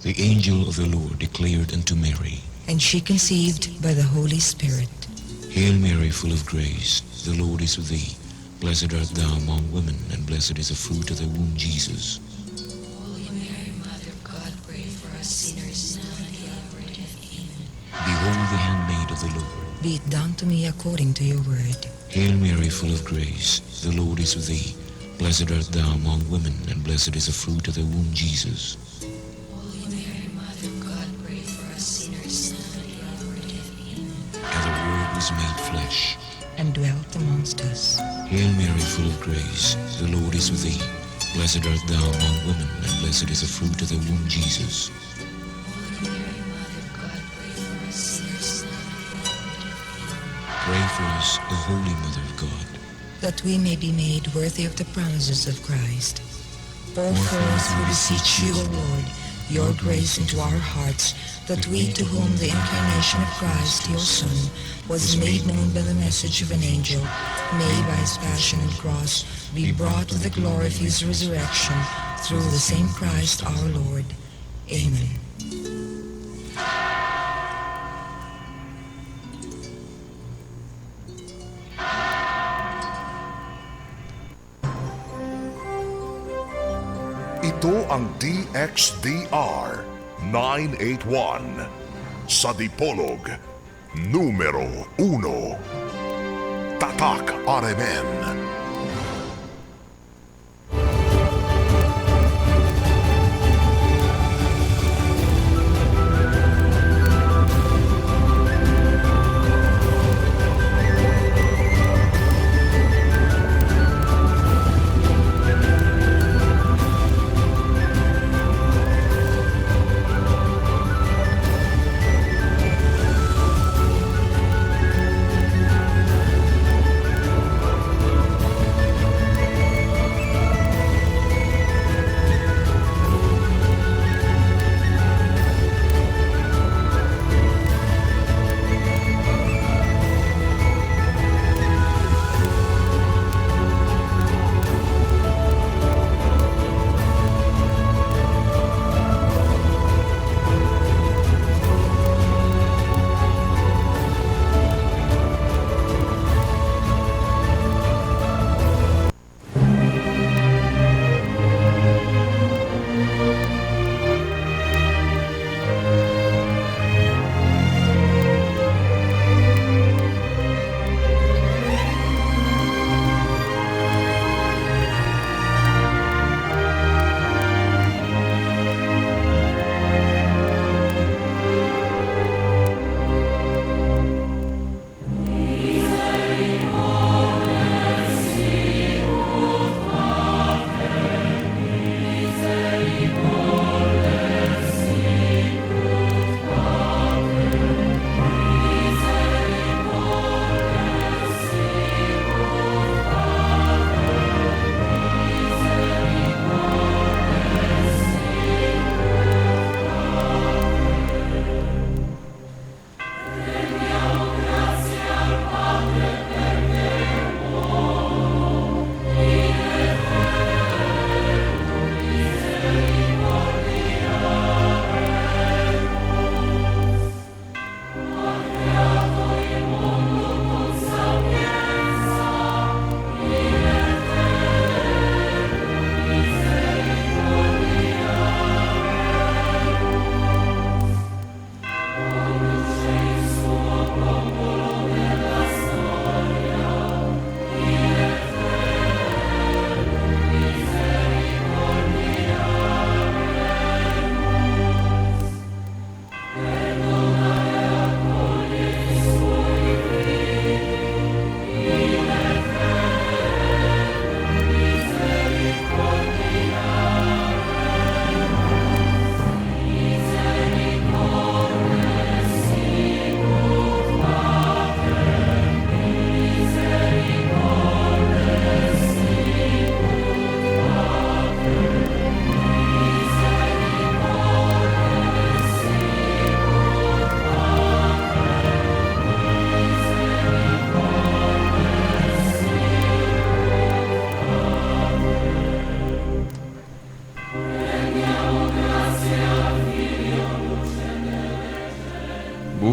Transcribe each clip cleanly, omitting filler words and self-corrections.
The angel of the Lord declared unto Mary, and she conceived by the Holy Spirit. Hail Mary, full of grace, the Lord is with thee. Blessed art thou among women, and blessed is the fruit of thy womb, Jesus. Holy Mary, Mother of God, pray for us sinners, now and at the hour of our death. Amen. Behold the handmaid of the Lord. Be it done to me according to your word. Hail Mary, full of grace, the Lord is with thee. Blessed art thou among women, and blessed is the fruit of thy womb, Jesus. Holy Mary, Mother of God, pray for us sinners, now and at the hour of our death. Amen. And the Word was made flesh. And dwelt amongst us. Hail Mary, full of grace, the Lord is with thee. Blessed art thou among women, and blessed is the fruit of thy womb, Jesus. Holy Mary, Mother of God, pray for us sinners, now and at the hour of our death. Amen. Pray for us, O Holy Mother of God, that we may be made worthy of the promises of Christ. Pour forth, we beseech you, O Lord, your grace into our hearts, that we, to whom the incarnation of Christ, your Son, was made known by the message of an angel, may by his passion and cross be brought to the glory of his resurrection, through the same Christ our Lord. Amen. Ito ang DXDR 981 sa Dipolog, numero 1. Tatak RMN.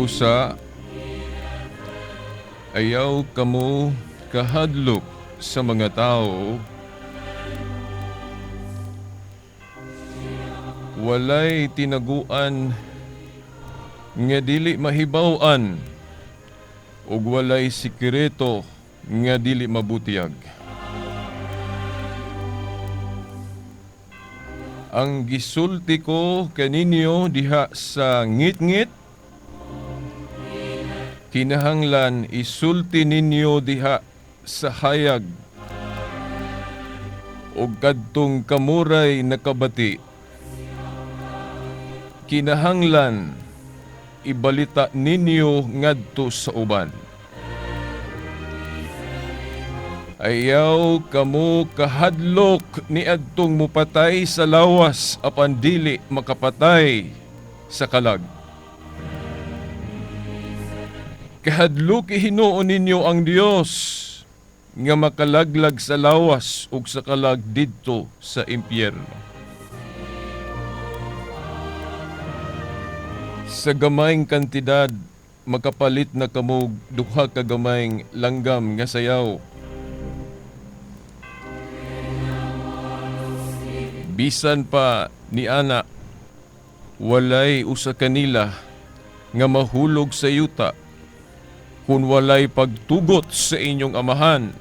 Busa ayaw kamo kahadlok sa mga tao. Walay tinaguan nga dili mahibaw-an ug walay sikreto nga dili mabutiyag. Ang gisulti ko kaninyo diha sa ngitngit, kinahanglan isulti ninyo diha sa hayag, ug kadtong kamuray nakabati, kinahanglan ibalita ninyo ngadto sa uban. Ayaw kamo kahadlok niadtong mupatay sa lawas apan dili makapatay sa kalag. Kahadloki hinuon ninyo ang Dios nga makalaglag sa lawas ug sa kalag didto sa impyerno. Sa gamayng kantidad makapalit na kamo duha ka gamayng langgam nga sayaw. Bisan pa ni ana, walay usa kanila nga mahulog sa yuta kung walay pagtugot sa inyong amahan.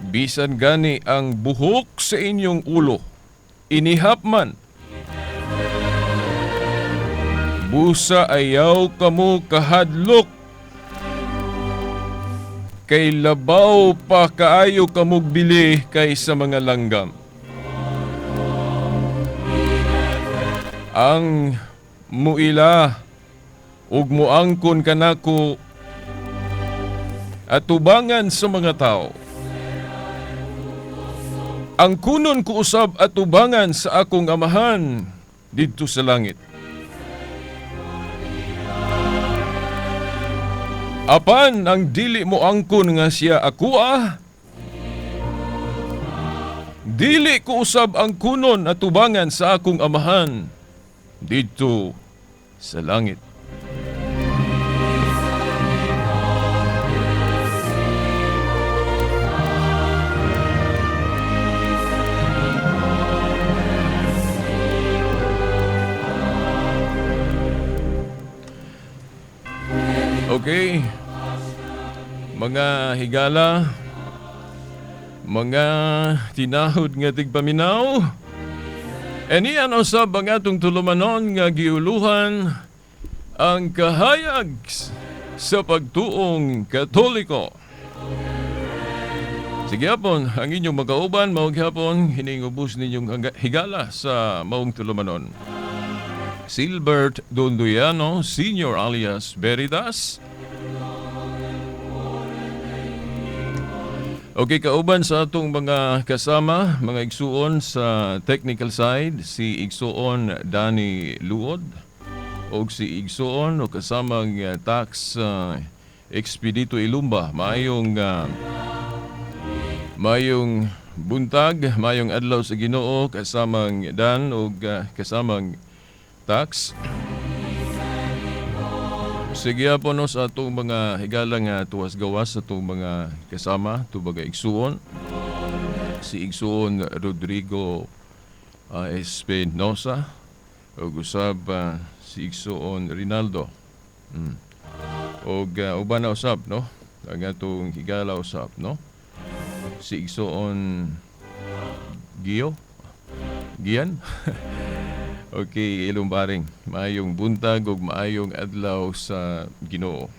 Bisan gani ang buhok sa inyong ulo, inihap man. Busa ayaw kamo kahadlok, kay labaw pa kaayo kamog bili kaysa mga langgam. Ang muila ug muangkon kanako atubangan sa mga tao, ang kunon ko usab atubangan sa akong amahan didto sa langit. Apan ang dili mo angkon nga siya akoa, dili ko usab ang kunon atubangan sa akong amahan didto sa langit. Okay, mga higala, mga tinahod nga tigpaminaw, enian usab ang atong tulumanon nga giuluhan ang kahayag sa pagtuong Katoliko. Sige hapon, ang inyong magkauban, mao gihapon, hiningubos ninyong higala sa maong tulumanon. Silbert Donduyano, Senior alias Veritas. Okay, kauban sa atong mga kasama, mga igsuon sa technical side, si Igsuon Danny Luod o si Igsuon o kasamang tax Expedito Ilumba. Maayong buntag, maayong adlaw sa Ginoo, kasamang Dan o kasamang tax. Sige po no sa atong mga higala nga tuwas gawas sa atong mga kasama, tubaga igsuon. Si Igsuon Rodrigo Espinosa ug usab si Igsuon Rinaldo. Og uban na usab no, ang atong higala usab no. Si Igsuon Gio Gian. Okay, ilumbaring. Maayong buntag ug maayong adlaw sa Ginoo.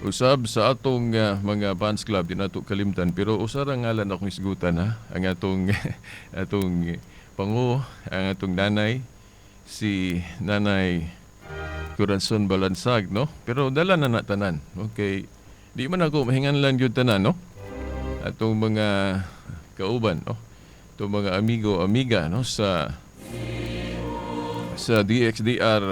Usab sa atong mga fans club di nato kalimtan, pero usa ra ngalan akong isgutan ha, ang atong atong pangu, ang atong nanay, si Nanay Corazon Balansag no. Pero dala na na tanan. Okay. Di man ako mahinganlan gyud tanan no. Atong mga kauban no. Atong mga amigo, amiga no sa DXDR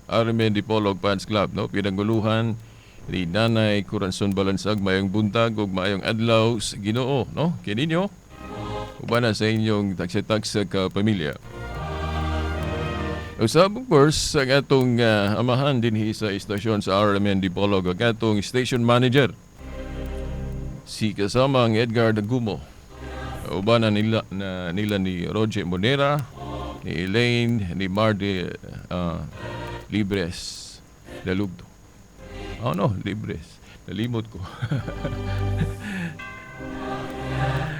Armen Dipolog Fans Club no, pinanguluhan ni Nanay Corazon Balansag. Maayong buntag ug maayong adlaw sa Ginoo no kininyo uban na sa inyong tagsa-tagsa ka pamilya. Usab, of course, ang atong amahan dinhi sa istasyon sa RMN Dipolog, ang atong station manager, si kasamang Edgar Dagumo. Uban na nila ni Roger Monera, ni Elaine, ni Marde Libres Dalugdo. Oh no, Libres. Nalimot ko.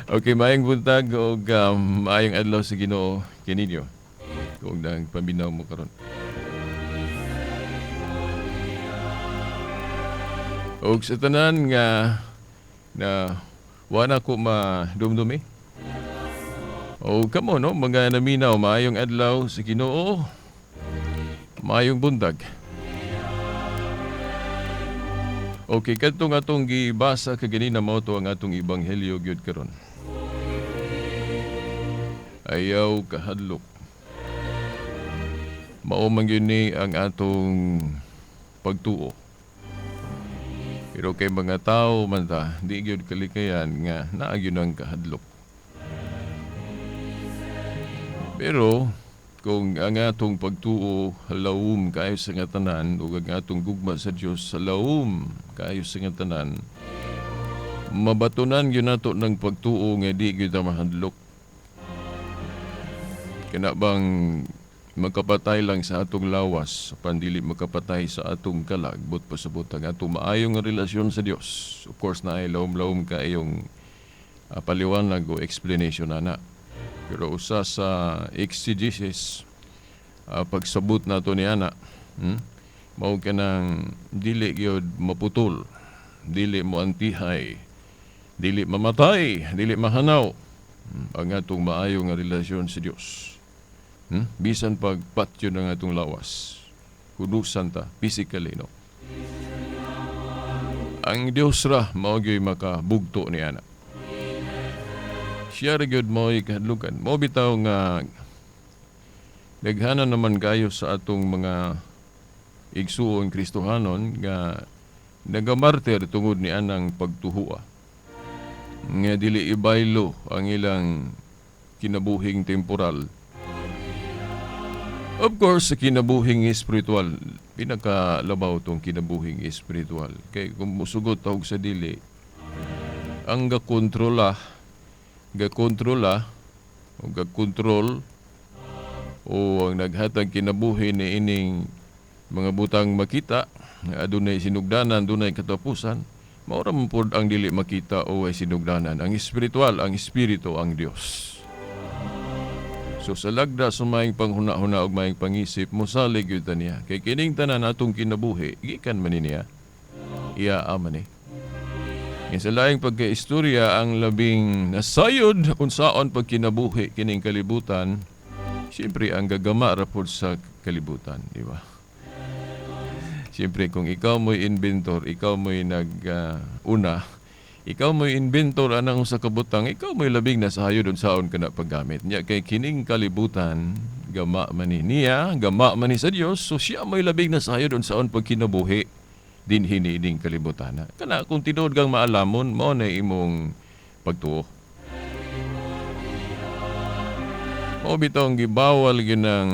Okay, maayong buntag og maayong adlaw sa Ginoo kininyo kung nang paminaw mo karon. Og sa tanan nga na wala ko madumdumi. O kamo no, mga naminaw, maayong adlaw sa Ginoo. Maayong buntag. Okay, kadtong atong gibasa kaganina mao to ang atong ebanghelyo gyud karon. Ayaw kahadlok. Mao man gyud ni ang atong pagtuo. Pero kay mga tao man ta, di gyud kalikayan nga naa gyud ang kahadlok. Pero kung ang atong pagtuo halawom kaayo sa nga tanan ug ang atong gugma sa Dios halawom kaayo sa nga tanan, mabatunan gyud nato ng pagtuo nga di gyud ta mahadlok. Kana bang magkapatay lang sa atong lawas, pandili magkapatay sa atong kalag, but pasabot ang atong maayong relasyon sa Dios. Of course, naay lawom-lawom kaayong paliwanag o explanation ana. Pero usa sa exegesis, pagsabot nato ni ana, mao kanang dili gyud maputol, dili mo antihay, dili mamatay, dili mahanaw ang atong maayo nga relasyon sa Dios. Bisan pagpatyo ng atong lawas, kunusan ta physically, no. Ang Dios ra mao gyud makabugto ni ana. Siya ra gyud mao'y kahadlukan. Mao bitaw nga daghanan naman kayo sa atong mga igsuon Kristohanon nga nagamartir tungod ni anang pagtuhua. Nga dili ibaylo ang ilang kinabuhing temporal. Of course, sa kinabuhing espiritual, pinakalabaw tong kinabuhing espiritual. Kay kung musugot tawag sa dili, ang gakontrola o gakontrol o ang naghatag kinabuhi ni ining mga butang makita, adunay sinugdanan, adunay katapusan, mao ra man pod ang dili makita o ay sinugdanan. Ang espiritual, ang espiritu, ang Dios. So sa lagda sa maayong panghuna-huna ug maayong pangisip, mosalig gyud ta niya. Kay kining tanan atong kinabuhi, gikan man niya. Iya ama ni. Nga sa laing pagkaistorya, ang labing nasayod unsaon pagkinabuhi kining kalibutan, siyempre ang gagama ra pod sa kalibutan, di ba? Siyempre kung ikaw mo'y inventor, ikaw mo'y nag-una, ikaw mo'y inventor anang sa kabutang, ikaw mo'y labing nasayod unsaon ka na paggamit. Nya kay kining kalibutan, gama man ni niya, gama man ni sa Dios, so siya mo'y labing nasayod unsaon pagkinabuhi dinhi niining kalibutan. Kana kung tinuod kang maalamon, mao na imong pagtuo. Mao bitaw ang gibawal gyud ng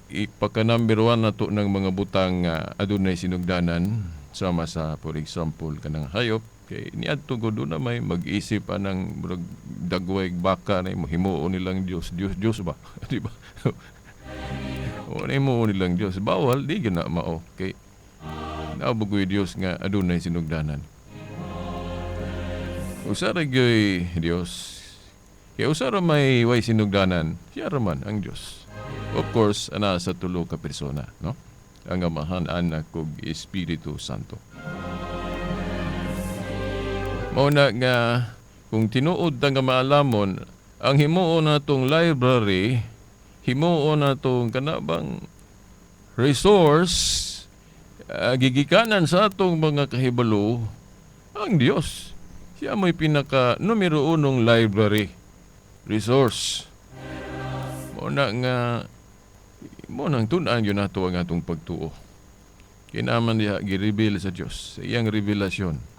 ipaka-number 1 nato ng mga butang adunay sinugdanan, sama sa for example kanang hayop. Kay niadto gud na may mag-isip anang murag dagway baka na himuon nilang Dios, Dios, Dios ba? Di ba? O himuon nilang Dios, bawal di gyud na mao kay nabugoy Dios nga adunay sinugdanan. Usa ra gyoy Dios. Kay usa ra may way sinugdanan, siya ra man ang Dios. Of course, ana sa tulo ka persona, no? Ang Amahan, Anak ug Espiritu Santo. Mao na nga kung tinuod ta nga maalamon, ang himuon natong library, himuon natong kanabang resource, gigikanan sa atong mga kahibalo, ang Dios. Siya may pinaka numero unong library resource. Mao na nga mao nang tun-an gyud nato ang atong pagtuo. Kinaman diha gi-reveal sa Dios, sa iyang revelasyon.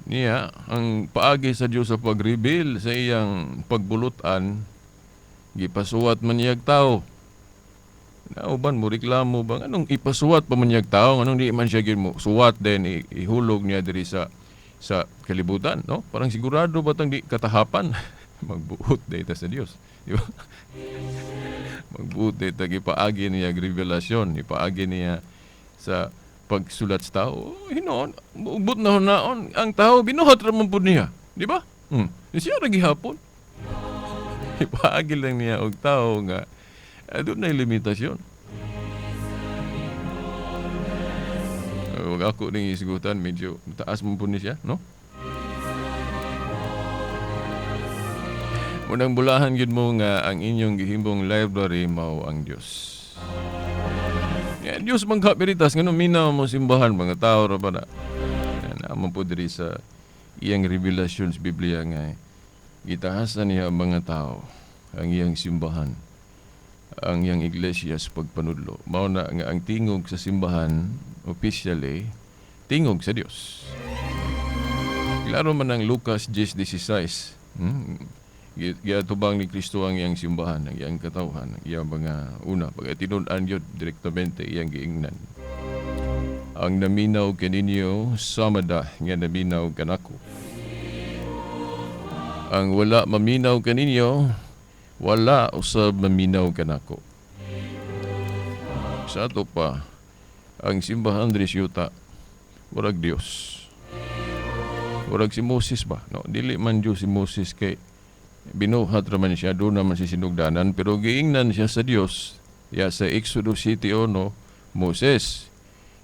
Niya ang paagi sa Dios sa pag-reveal sa iyang pagbulutan, gipasuwat man niyag tao. Nauban mo reklamo ba anong ipasuwat pa man niyag tao, anong di man siya gyud mo suwat then ihulog niya diri sa kalibutan, no? Parang sigurado ba tang di katahapan? Magbuot data sa Dios, di ba? Magbuot data, gipaagi niya revelasyon, ipaagi niya sa pagsulat sa tao. Hinoon, ubot na hunaon ang tao, binuhat ra man pud niya, di ba? Siya ra gihapon. Ipaagi lang niya og tao nga doon na limitasyon. Wag ako ning isgutan, medyo taas mo po ni siya, no? Unang bulahan gyud mo nga ang inyong gihimbong library mao ang Dios. Ya, Dios man kapiritas ngano minaw mo simbahan mga tao ra ba na. Naman po diri sa iyang revelasyon sa Biblia nga gitahasan niya ang mga tao ang iyang simbahan, ang iyang iglesia sa pagpanudlo. Mao na nga ang tingog sa simbahan officially tingog sa Dios. Klaro man ang Lucas 10:16. Giatubang ni Kristo ang iyang simbahan, ang iyang katawhan, ang iyang mga una pagatinud-an gyud direktamente iyang giingnan. Ang naminaw kaninyo samada nga naminaw kanako. Ang wala maminaw kaninyo, wala usab maminaw kanako. Sa ato pa, ang simbahan diri sa yuta, murag Dios. Murag si Moses ba? No, dili man Dios si Moses kay binuhat ra man siya, doon naman si sinugdanan, pero giingnan siya sa Dios. Ya sa Exodus 7:1, Moses,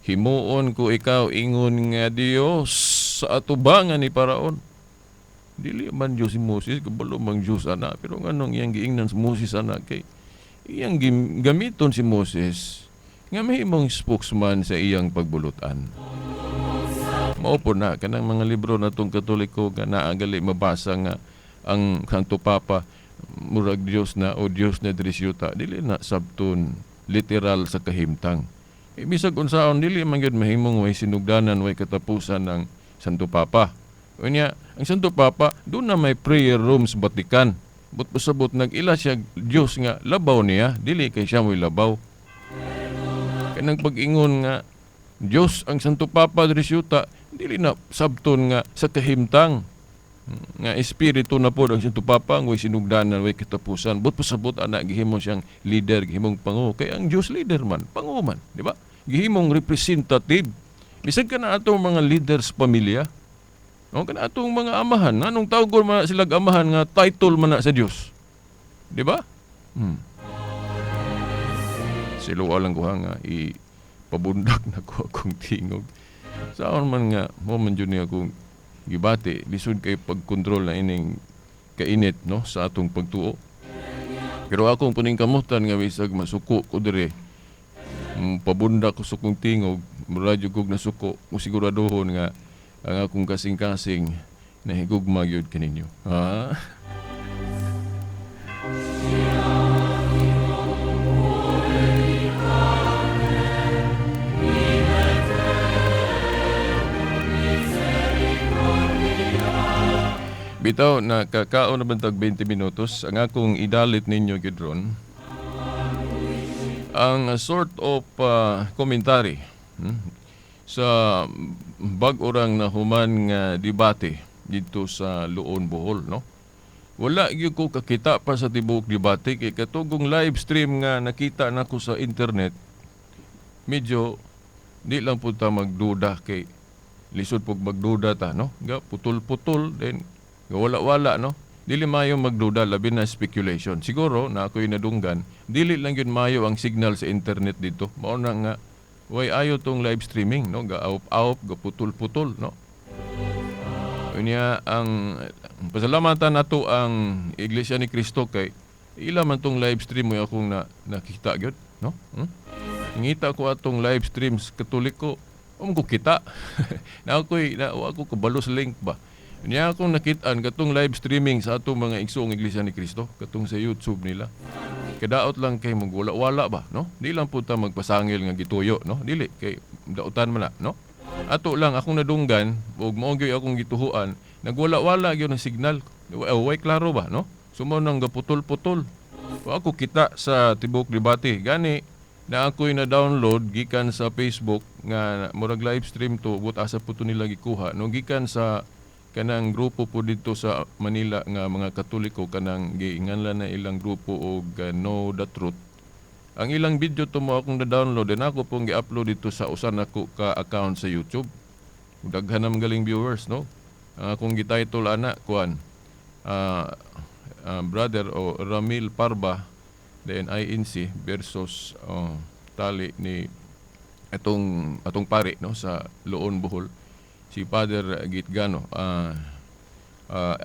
himuon ko ikaw ingon nga Dios sa atubangan ni Paraon. Dili man Dios si Moses, kabalo mang Dios ana, pero nganong iyang giingnan si Moses ana kay iyang gamiton si Moses nga mahimong spokesman sa iyang pagbulutan. Mao po na kanang mga libro natong Katoliko nga naa gali mabasa nga ang Santo Papa murag Dios na o Dios na diri sa yuta, dili na sabton literal sa kahimtang. Bisag unsaon dili man gyud mahimong way sinugdanan, way katapusan ng Santo Papa. Unya, ang Santo Papa doon na may prayer room sa Vatican. But pasabot nag-ila siya Dios nga labaw niya, dili kay siya mo'y labaw. Kanang pag-ingon nga Dios ang Santo Papa diri sa yuta, dili na sabton nga sa kahimtang nga espiritu na po ang Santo Papa ang way sinugdanan, way katapusan. But pasabot ana gihimo siyang leader, gihimong pangu. Kay ang Dios leader man, pangu man, di ba? Gihimong representative. Bisag ka na atong mga leaders pamilya, no, kana atong mga amahan, anong tawgon man sila amahan nga title man na sa Dios. Di ba? Silo lang ko nga ipabundak na ko akong tingog. Saon man nga mo man jud niya akong gibati, lisod kay pagkontrol na ining kainit, no, sa atong pagtuo. Pero akong paningkamutan nga bisag masuko ko dire, pabundak ko sa akong tingog, mura jud kog nasuko, mo siguradohon nga ang akong kasing-kasing nahigugma gyud kaninyo. Ha? Bitaw, nakakaon na bantag 20 minutos. Ang akong idalit ninyo gyud ron, ang sort of commentary sa bag-o rang nahuman nga debate dito sa Luon, Bohol, no? Wala gyud ko kakita pa sa tibuok debate kay katugong live stream nga nakita nako sa internet. Medyo di lang pud ta magduda kay lisod pug magduda ta, no? Ga putol-putol then wala-wala, no? Dili maayo magduda, labi na speculation. Siguro na ako'y nadunggan, dili lang gyud maayo ang signal sa internet dito. Mao na nga way ayo tong live streaming, no? Ga out-out, ga putol-putol, no? Unya ang pasalamatan nato ang Iglesia ni Cristo kay ila man tong live stream mo akong nakita gyud, no? Ngita ko atong live streams Katoliko, ko kita. Na ako'y na ako kabalo sa link ba. Niya akong nakitaan katong live streaming sa atong mga igsoong Iglesia ni Cristo, katong sa YouTube nila. Kadaot lang kay magwala-wala ba, no? Di lang po ta magpasangil nga gituyo, no? Dili kay dautan man na, no? Ato lang akong nadunggan ug mao gyud akong gituhuan, nagwala-wala gyud ang signal. Way klaro ba, no? Sumo nang gaputol-putol. Wa ako kita sa tibuok debate. Gani Na ako'y na-download gikan sa Facebook nga murag live stream to, but asa po to nila gikuha, no, gikan sa kanang grupo po dito sa Manila nga mga Katoliko, kanang giinganlan na ilang grupo og Know the Truth. Ang ilang video to mo akong na-download and ako pong gi-upload dito sa usa nako ka account sa YouTube. Daghan naman galing viewers, no? Ang akong gi-title ana kuan, brother o Ramil Parba then INC versus tali ni atong atong pari, no, sa Loon, Bohol, si Father Gitgano,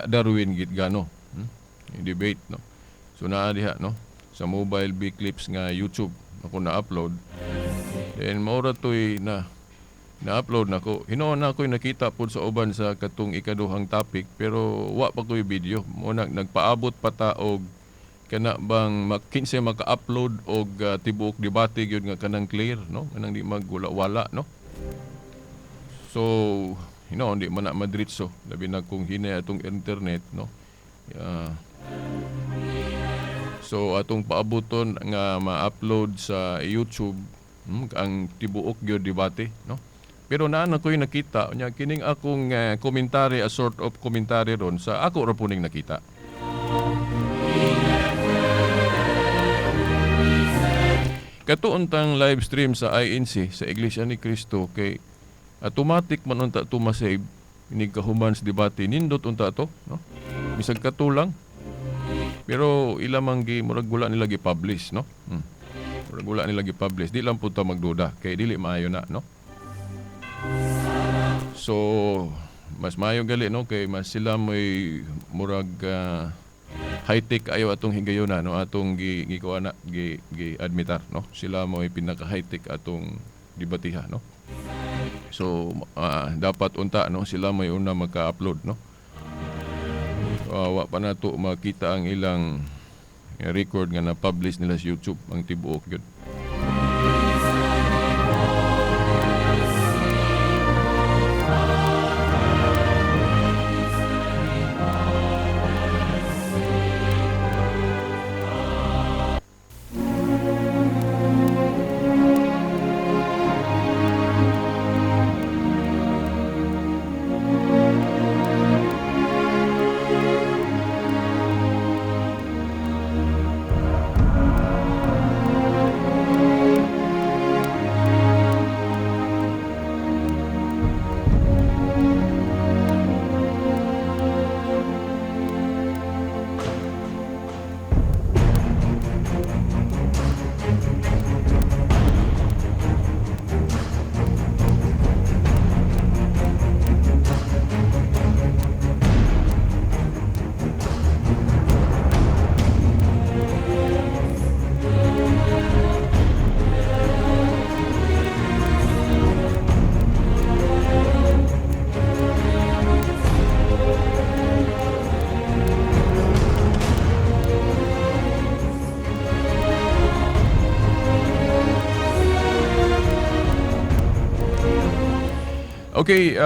Darwin Gitgano, Debate, no. So naa diha, no, sa Mobile B Clips nga YouTube ako na-upload. Then maura to'y na na-upload nako. Hinuon na ako'y nakita pod sa uban sa katong ikaduhang topic, pero wa pa ko'y video. Mo na nagpaabot pa ta og kana bang kinsa maka-upload og tibuok debate gyud nga kanang clear, no, kanang di magwala-wala, no. So hinuon di man na madritso, labi na kung hinay atong internet, no. So atong paabuton nga ma-upload sa YouTube ang tibuok gyud debate, no. Pero naa na ko'y nakita nya kining akong commentary, a sort of commentary ron sa ako ra puning nakita. Katuon tang live stream sa INC, sa Iglesia ni Cristo, kay automatic man unta to ma-save inig kahuman sa debate, nindot unta to, no, bisag katulang, pero ila man gi murag wala nila gi-publish, no. Murag wala nila gi-publish. Di lang pud ta magduda kay dili maayo na, no. So mas maayo gali, no, kay mas sila may murag high-tech ayo atong higayona, no, atong gi gikuha na gi gi admitar, no, sila mo'y pinaka high-tech atong debatiha, no. So dapat unta, no, sila may una maka-upload, no. Wa pa nato makita ang ilang record nga na-publish nila sa YouTube ang tibuok gyud. Okay,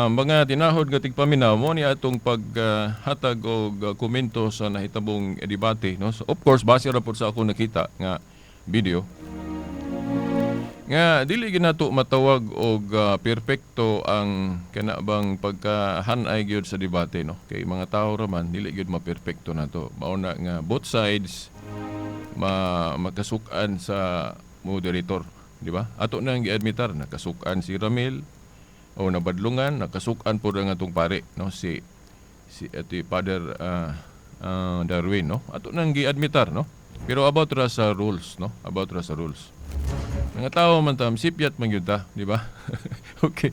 mga tinahod nga tigpaminaw mo ni atong paghatag og komento sa nahitabong debate, no. So, of course, base ra pud sa ako nakita nga video nga dili ginato matawag og perpekto ang kana bang pagkahanay gyud sa debate, no. Kay mga tawo ra man, dili gyud maperpekto nato. Mao na nga both sides makasuk-an sa moderator, di ba? Ato nang giadmitar nakasuk-an si Ramil o nabadlungan, nakasukan po ang atong pare, no, si si ati Father Darwin, no. Ato nang giadmitar, no. Pero about ra sa rules, no, about ra sa rules. Mga tao man tam sipyat man gyud ta, di ba? Okay.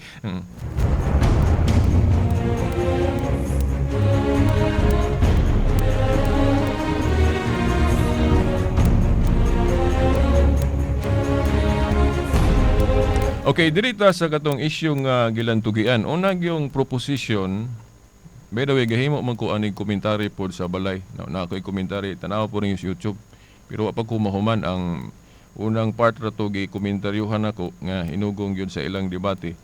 Okay, dirita sa katong issue nga gilantugian. Una yung proposition, by the way, gahimo man ko aning komentary pod sa balay. Na ako'y komentary, tanaw po rin sa YouTube. Pero wa pa ko mahuman ang unang part ra to gi komentaryuhan nako nga hinugong gyud sa ilang debate.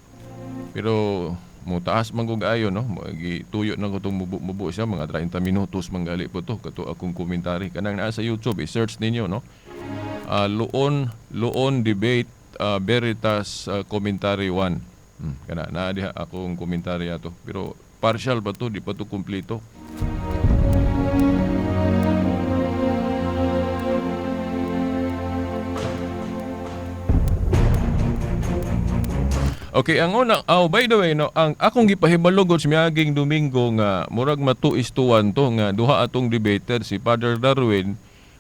Pero mutaas man kog ayo, no, gituyo na ko tong mubo-mubo siya mga 30 minutos manggali po to kato akong komentary. Kanang naa sa YouTube, i-search ninyo, no. Luon Luon debate Veritas commentary 1. Kana naa diha akong komentaryo ato. Pero partial pa to, di pa to kumpleto. Okay, ang una, oh, by the way, no, ang akong gipahibalugod sa miaging Domingo nga murag matu is to 1 to nga duha atong debater, si Father Darwin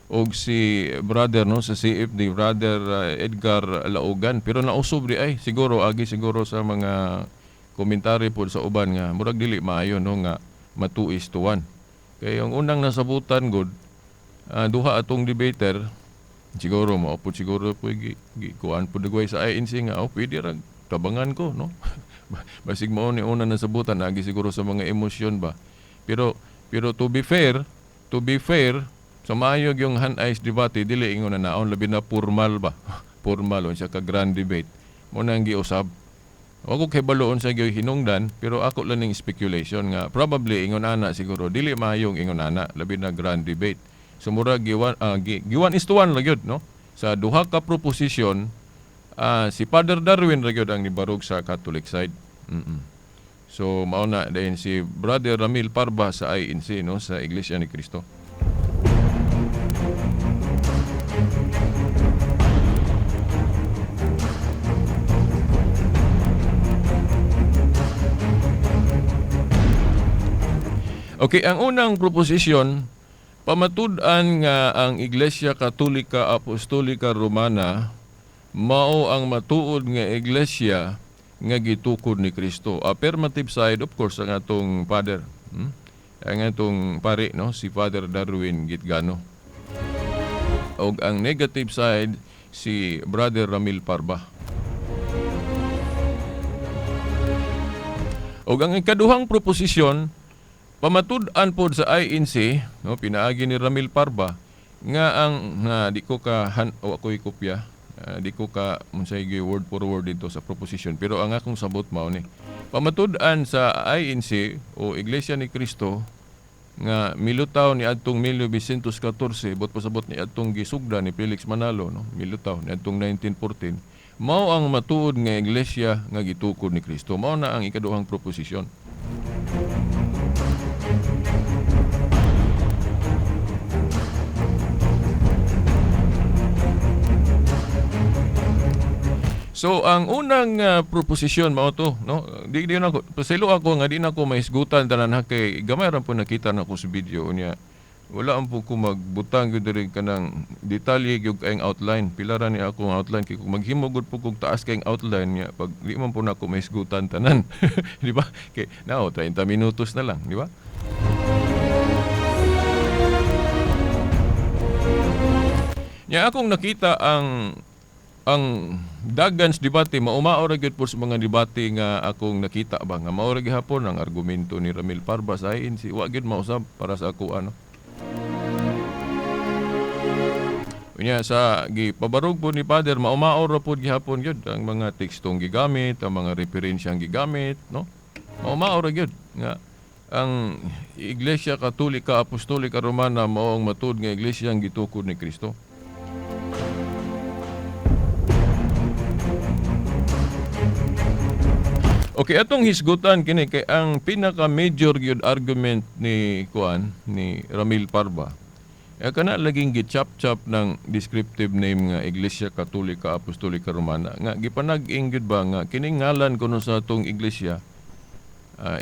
og si brother, no, sa CFD, brother Edgar Laugan, pero nausob di ay siguro agi siguro sa mga komentaryo po sa uban nga murag dili maayo, no, nga ma 2 is to 1. Kay ang unang nasabutan gud, duha atong debater, siguro mo po siguro po gi, gi kuan po dagway sa INC nga, oh, pwede ra tabangan ko, no. Basig mao ni una nasabutan, agi siguro sa mga emosyon ba. Pero pero to be fair sa maayo yung han-ice debate, dili ingon na naon, labi na formal ba, formal unsa ka grand debate mo nang giusab. Wa ko kabaloon sa gyud hinungdan, pero ako lang ning speculation nga probably ingon ana siguro dili maayong ingon ana, labi na grand debate. So murag gi 1 is to 1 ra gyud, no, sa duha ka proposition, si Father Darwin ra gyud ang nibarog sa Catholic side. So mao na dayon si Brother Ramil Parba sa INC, no, sa Iglesia ni Cristo. Okay, ang unang proposisyon, pamatud-an nga ang Iglesia Katolika Apostolika Romana mao ang matuod nga iglesia nga gitukod ni Kristo. Affirmative side, of course, ang atong father. Ang atong pari, no, si Father Darwin Gitgano. Og ang negative side, si Brother Ramil Parba. Og ang ikaduhang proposisyon, pamatud-an pod sa INC, no, pinaagi ni Ramil Parba, nga ang nga di ko ka han, o ako'y kopya, di ko ka unsay gi word for word dito sa proposition, pero ang akong sabot mao ni. Pamatud-an sa INC o Iglesia ni Cristo nga milutaw ni adtong 1914, bot pasabot ni adtong gisugda ni Felix Manalo, no, milutaw ni adtong 1914, mao ang matuod nga iglesia nga gitukod ni Kristo. Mao na ang ikaduhang proposisyon. So ang unang proposisyon mao to, no. Di na ako pasaylo, ako nga di na ako mahisgutan tanan ha, kay gamay ra po nakita na ko sa video niya. Wala ang po ko magbutang gyud diri kanang detalye gyud kayong outline. Pila ra ni akong outline, kay kung maghimo gud po kog taas kayong outline niya, pag di man po nako mahisgutan tanan. Di ba? Kay now 30 minutos na lang, di ba? Nya akong nakita ang dagan sa debate, maumao ra gyud po sa mga debate nga akong nakita ba, nga mao ra gihapon ang argumento ni Ramil Parba sa INC, wa gyud mausab para sa ako, ano. Unya sa gipabarog po ni Father, maumao ra pod gihapon gyud ang mga tekstong gigamit, ang mga referensyang gigamit, no, maumao ra gyud nga ang Iglesia Katolika Apostolika Romana mao ang matuod nga iglesia ang gitukod ni Kristo. Okay, atong hisgutan kini kay ang pinaka major gyud argument ni kuan ni Ramil Parba. E kana laging gichap-chap ng descriptive name nga Iglesia Katolika Apostolika Romana nga gipanag-ing gyud ba nga kining ngalan kuno sa atong iglesia,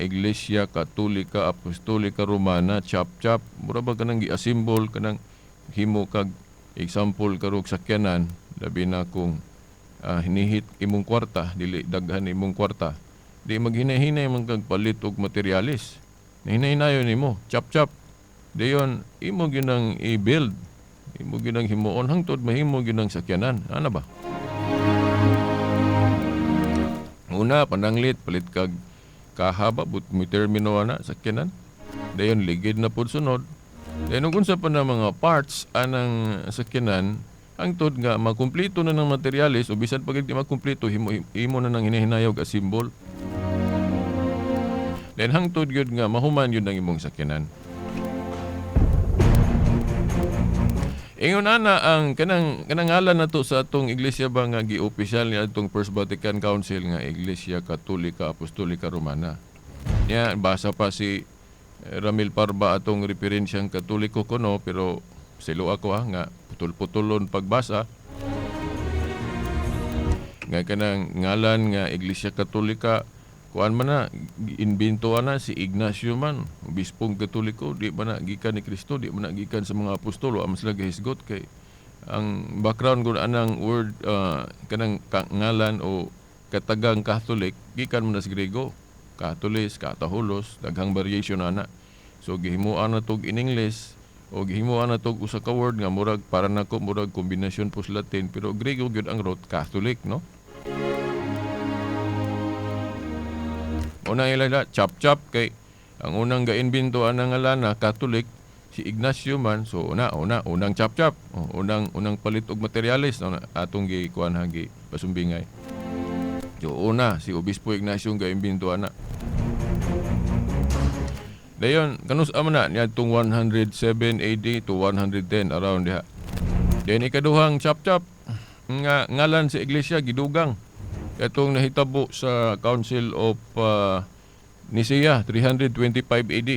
Iglesia Katolika Apostolika Romana, chap-chap, mura ba kanang gi-assemble, kanang himo kag example karog sakyanan, labi na kung hinihit imong kwarta, dili daghan imong kwarta, di maghinay-hinay man kag palit og materialis. Hinay-hinayon nimo, chap-chap. Dayon imo ginang i-build, imo ginang himuon hangtod mahimo ginang sakyanan. Ana ba? Una, pananglit palit kag kahaba, but mo termino ana sakyanan. Dayon ligid na pud sunod. Dayon ug unsa pa na mga parts anang sakyanan hangtod nga makumpleto na ng materyales, o bisan pag di makumpleto, himo imo na nang hinahinayog assemble. Then hangtod gyud nga mahuman gyud ang imong sakyanan. Ingon ana ang kanang kanang ngalan nato sa atong iglesia ba nga gi-opisyal ni atong First Vatican Council nga Iglesia Katolika Apostolika Romana. Nya basa pa si Ramil Parba atong referensyang Katoliko kuno, pero silo ako ha nga putol-putulon pagbasa nga kanang ngalan nga Iglesia Katolika kuan man na giimbento ana si Ignacio man, obispong Katoliko, di ba na gikan ni Kristo, di man na gikan sa mga apostol, wa man sila gihisgot kay ang background gud anang word kanang ngalan o katagang Catholic gikan man na sa Grego, Catholis, Kataholos, daghang variation ana. So gihimuan na tog in English o gihimuan na tog usa ka word nga murag para nako murag kombinasyon po sa Latin, pero Grego gyud ang root Catholic, no? Una ila chap-chap kay ang unang gaimbento anang ngalan na Catholic si Ignacio man, so una unang chap-chap, o, unang palit og materyales no, atong gikuan ha gi pasumbingay. So una si Obispo Ignacio ang gaimbento ana. Dayon kanus man na niadtong 107 AD to 110 around diha. Then ikaduhang chap-chap nga ngalan sa iglesia gidugang katong nahitabo sa Council of Nicaea 325 AD.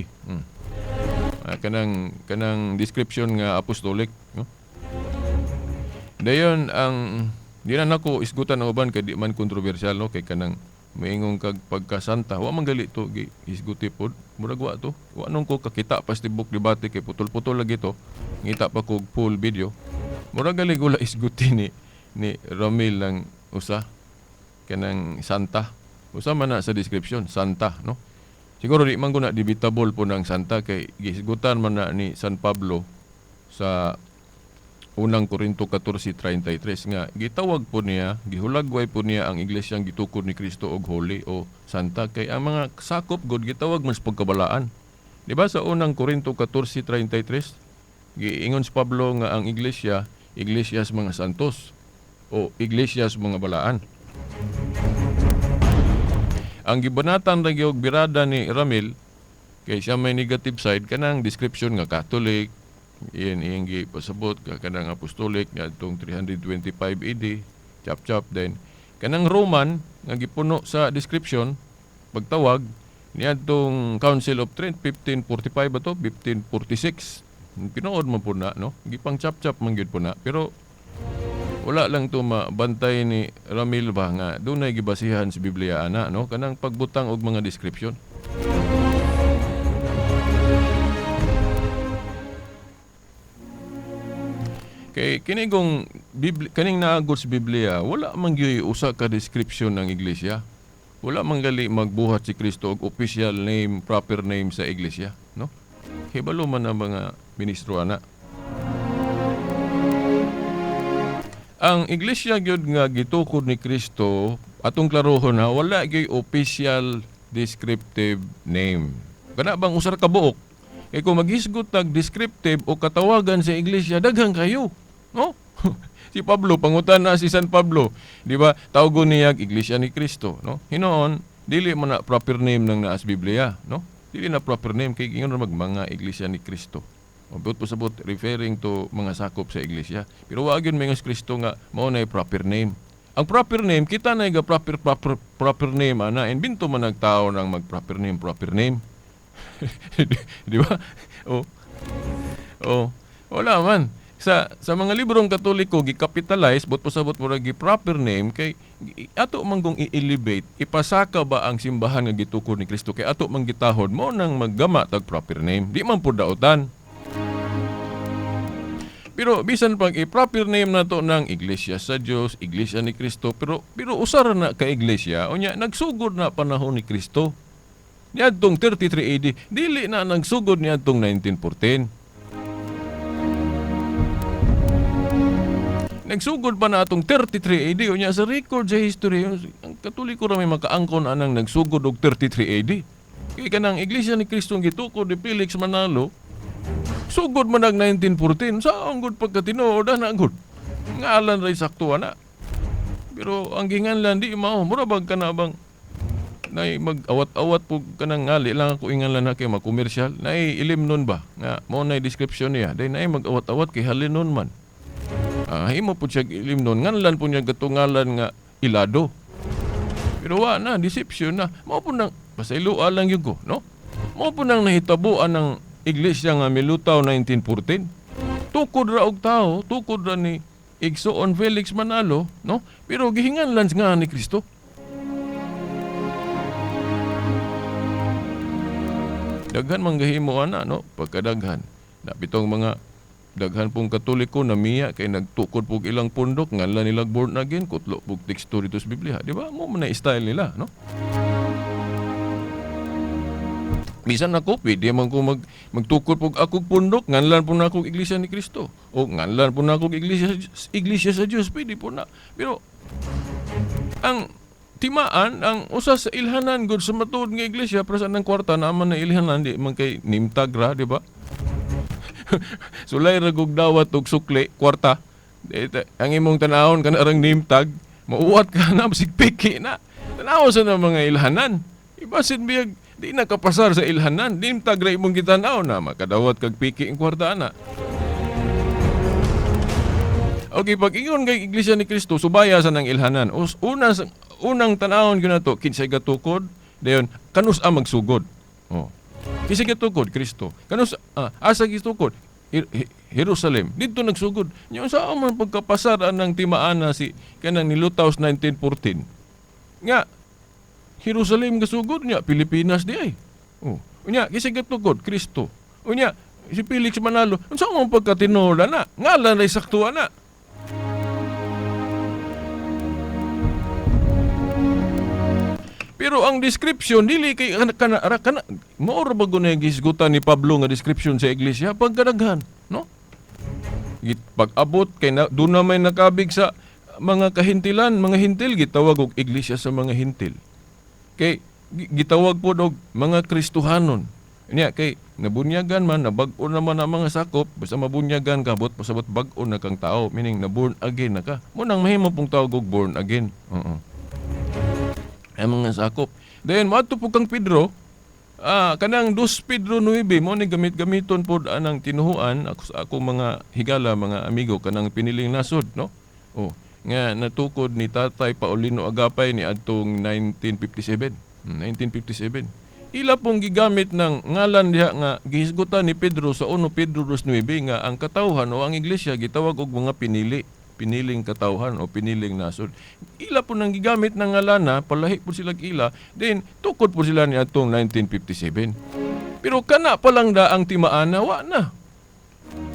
Kanang description nga apostolic, no? Dayon ang di na nako isgutan ang uban kay di man kontrobersyal, no, kay kanang moingon kag pagkasanta wa man gali to hisguti pod, murag wa to. Wa nung ko kakita pa sa tibok debate kay putol-putol lagi to, ngita pa kog full video. Murag gali gula isguti ni Ramil lang usa kanang santa. Usa man na sa description santa, no? Siguro di man guna debatable po ng santa kay gisgutan man na ni San Pablo sa unang Korinto 14:33 nga gitawag po niya, gihulagway po niya ang iglesyang gitukod ni Kristo og holy o santa kay ang mga sakop god gitawag man sa pagkabalaan. Di ba sa unang Korinto 14:33 giingon si Pablo nga ang iglesia, iglesia sa mga santos o iglesia sa mga balaan. Ang gibanatan ra gyud birada ni Ramil kay siya may negative side kanang description nga Catholic, iyan iyang gipasabot ka kanang apostolic ngadtong 325 AD, chap-chap then kanang Roman nga gipuno sa description pagtawag niadtong Council of Trent 1545 ba to, 1546 pinuod man po na, no, gipang chap-chap man gyud po na, pero wala lang to mabantay ni Ramil ba nga dunay gibasihan sa Biblia ana, no, kanang pagbutang og mga description. Kay kinigong kaning naagod sa Biblia, wala man gyud usa ka description ng iglesia. Wala man gali magbuhat si Kristo og official name, proper name sa iglesia, no? Hibalo man ang mga ministro ana. Ang iglesia gyud nga gitukod ni Kristo, atong klarohon ha, wala gyud official descriptive name. Kana bang usar ka buok? Kay kung maghisgot tag descriptive o katawagan sa iglesia, daghan kayo, no? Si Pablo, pangutan na si San Pablo, di ba? Tawgon niya iglesia ni Kristo, no? Hinoon, dili man na proper name nang naa sa Biblia, no? Dili na proper name kay ingon ra mag mga iglesia ni Kristo. O buot pasabot referring to mga sakop sa iglesia. Pero wa gyud may Kristo nga mao na proper name. Ang proper name kita na ga proper name ana, imbento man nagtao nang mag proper name, proper name. Di ba? Oh. Oh, wala man. Sa mga librong Katoliko gikapitalize but pasabot murag gi proper name kay ato man gong i-elevate, ipasaka ba ang simbahan nga gitukod ni Kristo kay ato man gitahod mo nang maggama tag proper name. Di man pud daotan. Pero bisan pag i-proper name nato ng Iglesia sa Dios, Iglesia ni Kristo, pero usara na ka iglesia, unya nagsugod na panahon ni Kristo. Niadtong 33 AD, dili na nagsugod niadtong 1914. Nagsugod pa na atong 33 AD, unya sa record sa history, ang Katoliko ra may makaangkon anang nagsugod og 33 AD. Kay kanang Iglesia ni Kristo ang gitukod ni Felix Manalo, sugod man nag 1914, saong gud pagkatinuod ana gud. Ngalan ray sakto ana. Pero ang ginganlan di mao, mura bag kana bang Nay mag-awat-awat po kanang ngali lang ako ingalan na kay makomersyal. Nay ilim nun ba? Nga mao nay description niya. Day nay mag-awat-awat kay halinon man. Himo po siya ilim nun. Nganlan po niya gatungalan nga ilado. Pero wa na, deception na. Mao po nang, pasayloa lang yun ko, no? Mao po nang nahitabuan ng iglesia nga milutaw 1914. Tukod ra og tao, tukod ra ni Igsoon Felix Manalo, no? Pero gihinganlan nga ni Kristo. Daghan man gahimo ana, no? Pagkadaghan. Napitong mga daghan pong Katoliko na miya kay nagtukod pog ilang pundok nganlan nilag born again, kutlo pog teksto dito sa Biblia, di ba? Mo man na style nila, no? Bisan ako, pwede man ko magtukod pog akong pundok, nganlan po na akong Iglesia ni Kristo. O nganlan po na akong iglesia sa Dios, pwede po na. Pero ang timaan, ang usa sa ilhanan gud sa matuod nga iglesia, para sa nang kwarta naman na ilhanan, di man kay nimtagra, di ba? Sulay ra gug dawat og sukli, kwarta. Ang imong tanawon kana rang name tag, mauwat ka na, sigpiki na. Tanaw sa na mga ilhanan. Ibasin biyag di na kapasar sa ilhanan, name tag ra imong gitanaw na makadawat kag piki ang kwarta ana. Okay, pag ingon kay Iglesia ni Kristo, subaya sa nang ilhanan. Unang tanawon gyud nato, kinsay gatukod, dayon kanus a magsugod. Oh. Kinsay gatukod Kristo. Kanus asa gitukod? Jerusalem. Didto nagsugod. Nya unsa man pagkapasar anang timaan na si kanang nilutaw sa 1914. Nga Jerusalem gasugod nya Pilipinas di ay. Oh. Unya kinsay gatukod Kristo. Unya si Felix Manalo. Unsa man pagkatinuola na? Ngalan ay saktuan na. Pero ang description dili kay kana mao ra ba gud na gisgutan ni Pablo nga description sa iglesia pagkadaghan, no? Pag-abot kay na, doon na may nakabig sa mga kahintilan, mga hintil gitawag og iglesia sa mga hintil. Kay gitawag pod og mga Kristohanon. Nya kay nabunyagan man, nabag-o naman ang mga sakop, basta mabunyagan ka, bot pasabot bag-o na kang tao, meaning na born again na ka. Mo nang mahimo pong tawag og born again. Oo. Ang mga sakop. Then moadto po kang Pedro, kanang 2 Pedro 9 mo ni gamit-gamiton pod anang tinuhuan ako sa akong mga higala, mga amigo kanang piniling nasod, no? Oh, nga natukod ni Tatay Paulino Agapay ni adtong 1957. 1957. Ila pong gigamit ng ngalan diha nga gihisgutan ni Pedro sa 1 Pedro 2:9 nga ang katawhan o ang iglesia gitawag og mga pinili, piniling katawhan o piniling nasod. Ila po nang gigamit ng ngalan na, palahi po sila ila, then tukod po sila ni atong 1957. Pero kana pa lang da ang timaan na, wa na.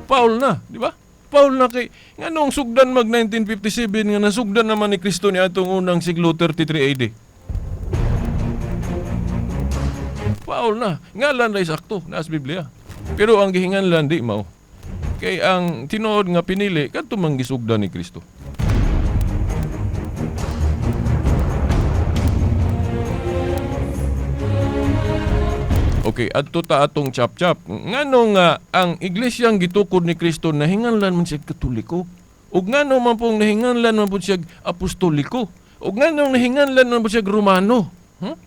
Paul na, di ba? Paul na kay nganong sugdan mag 1957 nga nasugdan naman ni Kristo ni atong unang siglo 33 AD. Paul na, ngalan ra sakto naas Biblia. Pero ang gihinganlan di mao. Kay ang tinuod nga pinili kadto man gisugdan ni Kristo. Okay, adto ta atong chap-chap. Ngano nga ang iglesyang gitukod ni Kristo nahinganlan man siya Katoliko? Ug ngano man pong nahinganlan man pud siya Apostoliko? Ug ngano nahinganlan man pud siya Romano? Huh?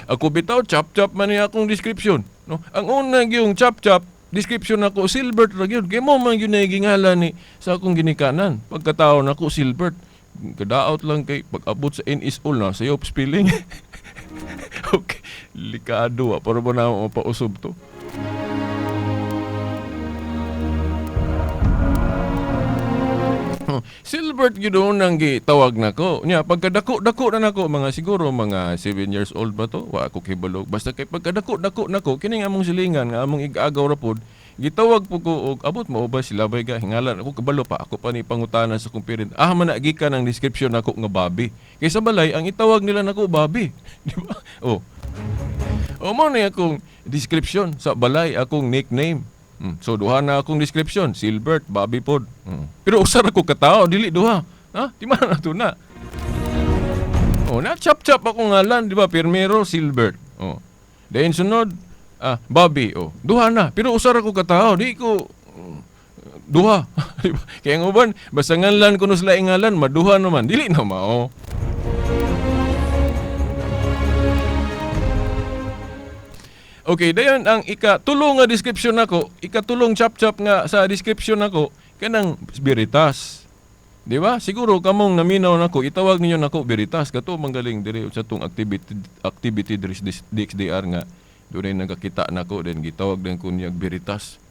Ako bitaw chap-chap man niya akong description, no? Ang una gyung chap-chap description nako Silbert ra gyud. Kay mo man gyud nagingalan ni sa akong ginikanan. Pagkataon nako Silbert. Kadaot lang kay pag-abot sa NSO na sayo spelling. Okay, likado para ba na mapausog to? Silbert gyud unang gitawag nako. Nya pagkadako-dako na nako mga siguro mga 7 years old ba to? Wa ako kibalo. Basta kay pagkadako-dako nako kini nga among silingan nga among igagaw ra pod. Gitawag po ko og abot mao ba sila bay ga hingalan ako kabalo pa ako pa ni pangutana sa akong parent. Ah man na gikan ang description nako nga babi. Kay sa balay ang itawag nila nako babi. Di ba? Oh. O mo ni akong description sa balay akong nickname. So duha na akong description, Silbert, Bobby pod. Pero usa ra ko katao, dili duha. Ha? Di man na to na. Oh, na chap-chap akong ngalan, di ba? Pirmero Silbert. Oh. Then sunod, Bobby, oh. Duha na, pero usa ra ko katao, di ko duha. Di ba? Kaya ang uban, basta ngalan kuno sila ingalan, maduha naman, dili na mao. Okay, dayon ang ikatulong nga description nako, ikatulong chap-chap nga sa description nako kanang Veritas. Di ba? Siguro kamong naminaw nako, itawag ninyo nako Veritas kato manggaling diri sa tong activity activity diri sa DXDR nga dunay nagakita nako, then gitawag din ko niyag Veritas.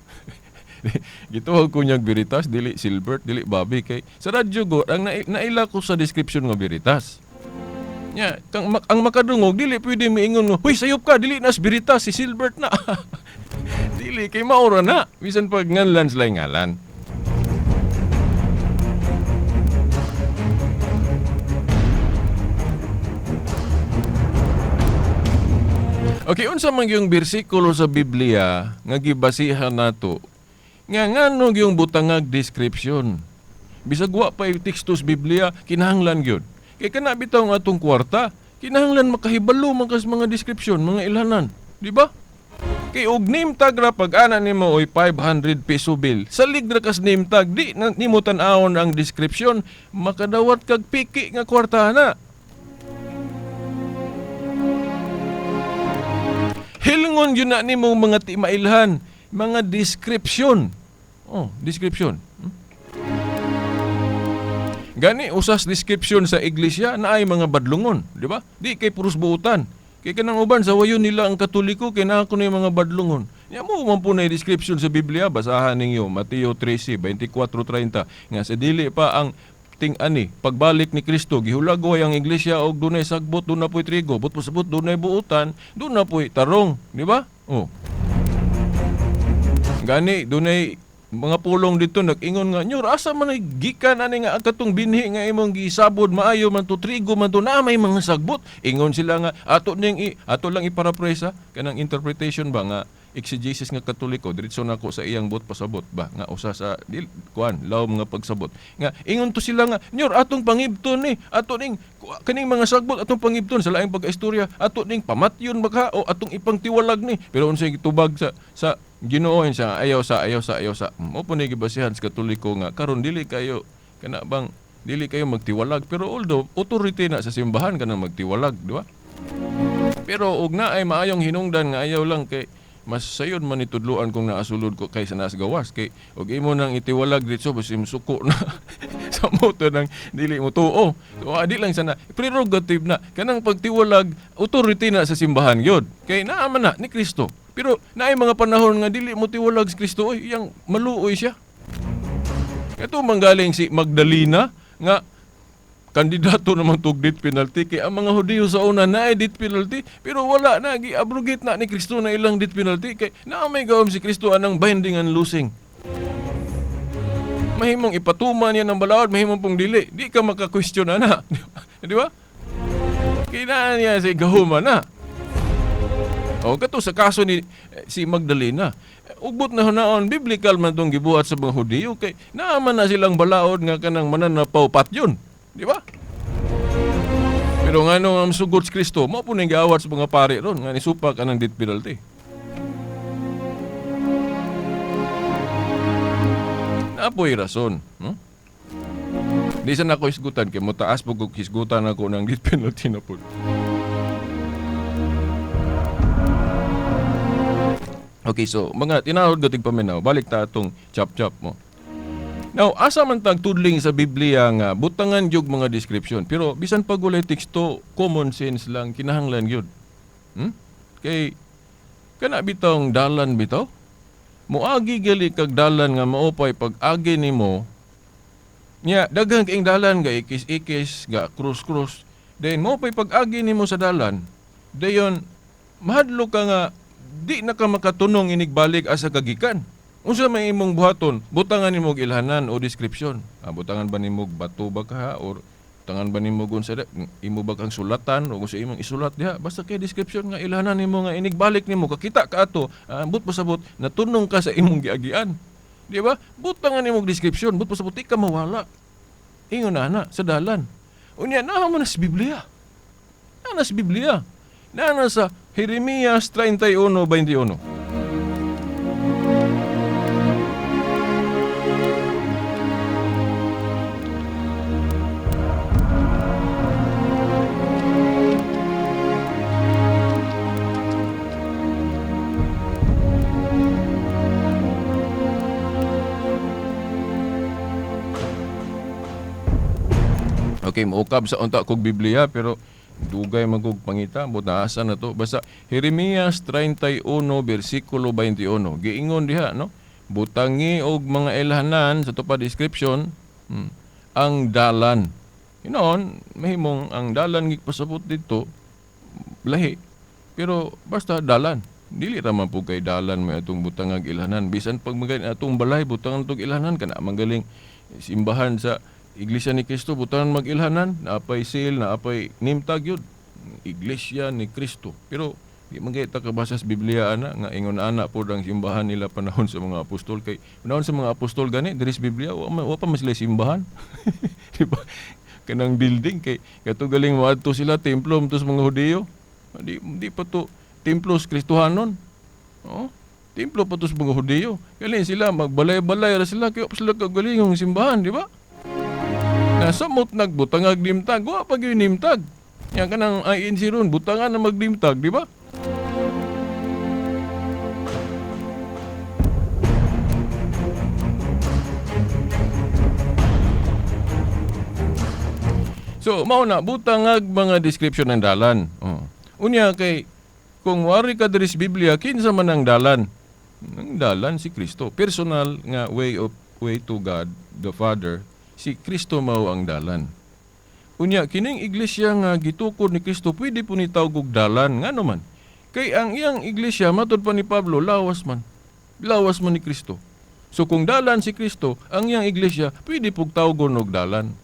Gitawag ko niyag Veritas, dili Silbert, dili Bobby, kay sa radyo go ang naila ko sa description nga Veritas. Nya, ang makadungog dili pwede miingon nga, "Huy, sayop ka, dili na si Veritas, si Silbert na." Dili kay maura na, bisan pag nganlan sila ngalan. Okay, unsa man gyung bersikulo sa Biblia nga gibasihan nato nga ngano gyung butangag description? Bisag wa pa teksto sa Biblia, kinahanglan gyud. Kay kana bitaw nga atong kwarta, kinahanglan makahibalo man kas mga description, mga ilhanan, di ba? Kay og name tag ra pag ana nimo oy 500 peso bill. Salig ra kas name tag, di na nimo tan-awon ang description, makadawat kag piki nga kwarta na. Hilingon yun na nimong mga timailhan, mga description. Oh, description. Gani usas description sa iglesia na ay mga badlungon, di ba? Di kay puros buutan. Kay kanang uban sa wayon nila ang Katoliko kay naa kuno yung mga badlungon. Nya mo man po na description sa Biblia, basahan ninyo Mateo 13:24-30 nga sa dili pa ang ting-ani pagbalik ni Kristo gihulagway ang iglesia og dunay sagbot, dunay po'y trigo, but pasabot dunay buutan, dunay po'y tarong, di ba? Oh. Gani dunay mga pulong dito nag-ingon nga, "Nyor, asa man ay gikan ani nga ang katong binhi nga imong gisabod, maayo man to, trigo man to, na may mga sagbot." Ingon sila nga ato ning ato lang iparapresa kanang interpretation ba nga exegesis nga Katoliko, diretso nako sa iyang buot pasabot ba nga usa sa dil, kuan laom nga pagsabot. Nga ingon to sila nga, "Nyor, atong pangibton ni, ato ning kaning mga sagbot atong pangibton sa laing pagkaistorya, ato ning pamatyon baka o atong ipangtiwalag ni." Pero unsay gitubag sa Ginoo siya, ayaw sa ayaw sa ayaw sa. Mo po ni gibasihan sa Katoliko nga karon dili kayo kana bang dili kayo magtiwalag, pero although authority na sa simbahan kanang magtiwalag, di ba? Pero og naay maayong hinungdan nga ayaw lang kay mas sayon man itudloan kung naasulod ko kaysa naas gawas kay og imo nang itiwalag ditso basi musuko na sa moto nang dili mo tuo. So adi lang sana prerogative na kanang pagtiwalag, authority na sa simbahan gyud kay naa man na ni Kristo. Pero naay mga panahon nga dili mo tiwalag si Kristo, oy, iyang maluoy siya. Kato manggaling si Magdalena nga kandidato naman tug death penalty kay ang mga Hudiyo sa una naay death penalty, pero wala na giabrogate na ni Kristo na ilang death penalty kay naa may gawom si Kristo anang binding and loosing. Mahimong ipatuma niya ng balaod, mahimong pong dili. Di ka maka-question ana. Di ba? Kailangan niya si gahuma na. O kato sa kaso ni si Magdalena, ugbot na hunaon biblical man tong gibuhat sa mga Hudiyo kay naaman na silang balaod nga kanang mananapaw patyon, di ba? Pero ngano ang sugot si Kristo, mao po ning giawat sa mga pari ron nga nisupak anang death penalty. Naapoy rason, no? Di sa nako hisgutan kay motaas pug og hisgutan ako ng death penalty na pud. Okay, so mga tinawag gatig paminaw, balik ta atong chap-chap mo. Now, asa man tag tudling sa Biblia nga butangan gyud mga description, pero bisan pag walay teksto, common sense lang kinahanglan gyud. Kay kana bitawng dalan bitaw, moagi gali kag dalan nga maupay pag-agi nimo. Nya daghang kaing dalan ga ikis-ikis, ga krus-krus. Then maupay pag-agi nimo sa dalan, dayon mahadlok ka nga di na ka makatunong inigbalik asa kagikan. Unsa may imong buhaton? Butangan nimo og ilhanan o description. Butangan ba nimo og bato ba ka or butangan ba nimo og unsa imo ba kang sulatan o unsa imong isulat diha? Basta kay description nga ilhanan nimo nga inigbalik nimo kakita ka ato, but pasabot natunong ka sa imong giagian. Di ba? Butangan nimo og description, but pasabot di ka mawala. Ingon na sa dalan. Unya naa man sa Biblia. Naa sa Biblia. Naa sa Jeremias 31:21. Okay, muukab sa unta kog Biblia pero dugay man kog pangita, but naasa na to. Basta Jeremias 31 bersikulo 21. Giingon diha, no? Butangi og mga ilhanan sa to pa description, ang dalan. Hinoon, mahimong ang dalan gipasabot dito lahi. Pero basta dalan. Dili ra man po kay dalan may atong butangag ilhanan. Bisan pag magaling atong balay butangan tog ilhanan kana magaling simbahan sa Iglesia ni Cristo butangan mag-ilhanan, naapay seal, naapay name tag yun. Iglesia ni Cristo. Pero di man kay ta kabasa sa Biblia ana nga ingon ana pod ang simbahan nila panahon sa mga apostol, kay panahon sa mga apostol gani diri sa Biblia wa pa man sila simbahan. Di ba? Kanang building kay kato galing moadto sila templo sa mga Hudiyo. Di pa to templo sa Kristohanon. Oh, templo pa to sa mga Hudiyo. Galing sila magbalay-balay ra sila kay sila kagalingong simbahan, di ba? Nasamot nagbutangag nimtag, wa pa gyud nimtag. Yang kanang INC ron butangan na magdimtag, di ba? So, mao na butangag mga description ng dalan. Oh. Unya kay kung wari ka diri sa Biblia, kinsa man ang dalan? Ang dalan si Kristo. Personal nga way to God the Father, si Kristo mao ang dalan. Unya kining iglesia nga gitukod ni Kristo pwede po ni tawag og dalan, ngano man? Kay ang iyang iglesia matud pa ni Pablo lawas man. Lawas man ni Kristo. So kung dalan si Kristo, ang iyang iglesia pwede pug tawgon og dalan.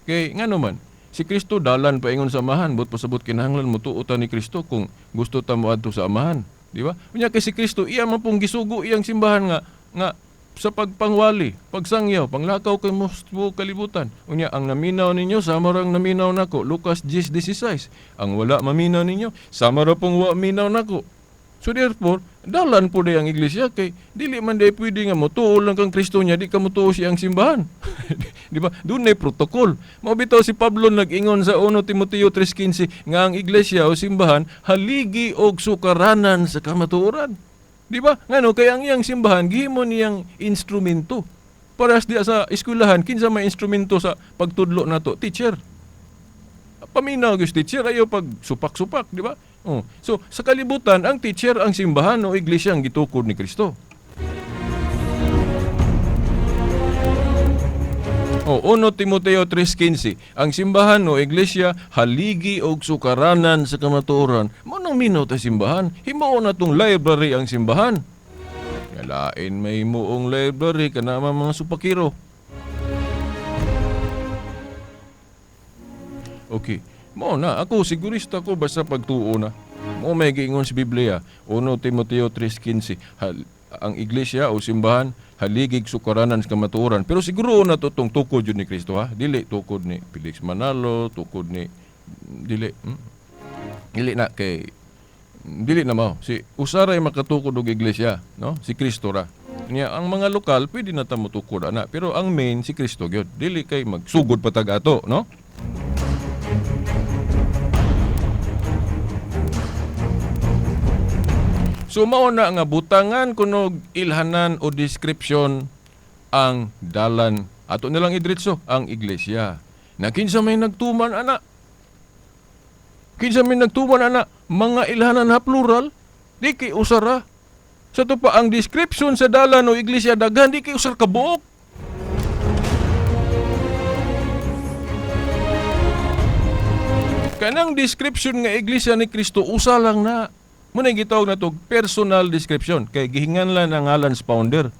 Kay ngano man? Si Kristo dalan paingon sa Amahan, but pasabot kinahanglan mo tuo ta ni Kristo kung gusto ta moadto sa Amahan, di ba? Unya kay si Kristo iya man pong gisugo iyang simbahan nga sa pagpangwali, pagsangyaw, panglakaw kay mo kalibutan. Unya ang naminaw ninyo sama rang naminaw nako, Lucas 10:16. Ang wala maminaw ninyo, sama ra pong wa minaw nako. So therefore, dalan po day ang iglesia kay dili man day pwede nga motuo lang kang Kristo niya, di ka motuo siyang simbahan. Di ba? Dunay protocol. Mao bitaw si Pablo nag-ingon sa 1 Timoteo 3:15 nga ang iglesia o simbahan haligi og sukaranan sa kamatuoran. Di ba? Ngano kay ang iyang simbahan gihimo niyang instrumento. Parehas diya sa eskwelahan, kinsa may instrumento sa pagtudlo nato? Teacher. Paminaw gyud teacher ayo pag supak-supak, di ba? Oh. So sa kalibutan ang teacher ang simbahan o iglesia ang gitukod ni Kristo. Oh, 1 Timoteo 3:15, ang simbahan o iglesia haligi og sukaranan sa kamatuoran. Mao nang minaw ta simbahan, himuon natong library ang simbahan. Ngalain may himuong library kana mga supakiro. Okay. Mao na, ako sigurista ko basta pagtuo na. Mao may giingon sa Biblia, 1 Timoteo 3:15, ang iglesia o simbahan haligig sukaranan sa kamatuoran. Pero siguro na to tong tukod yun ni Kristo, ha? Dili tukod ni Felix Manalo, tukod ni dili. Dili na kay dili na mao. Si usaray makatukod og iglesia, no? Si Kristo ra. Niya ang mga lokal pwede na ta motukod ana, pero ang main si Kristo gyud. Dili kay magsugod pa tag ato, no? So mao na nga butangan kunog ilhanan o description ang dalan. Ato nilang idritso ang iglesia. Na kinsa may nagtuman ana? Kinsa may nagtuman ana? Mga ilhanan ha plural, di kay usara. Sa to pa ang description sa dalan o iglesia daghan di kay usar kabuok. Kanang description nga iglesia ni Kristo usa lang na. Muna gitawag na to personal description kay gihinganlan ang ngalan sa founder.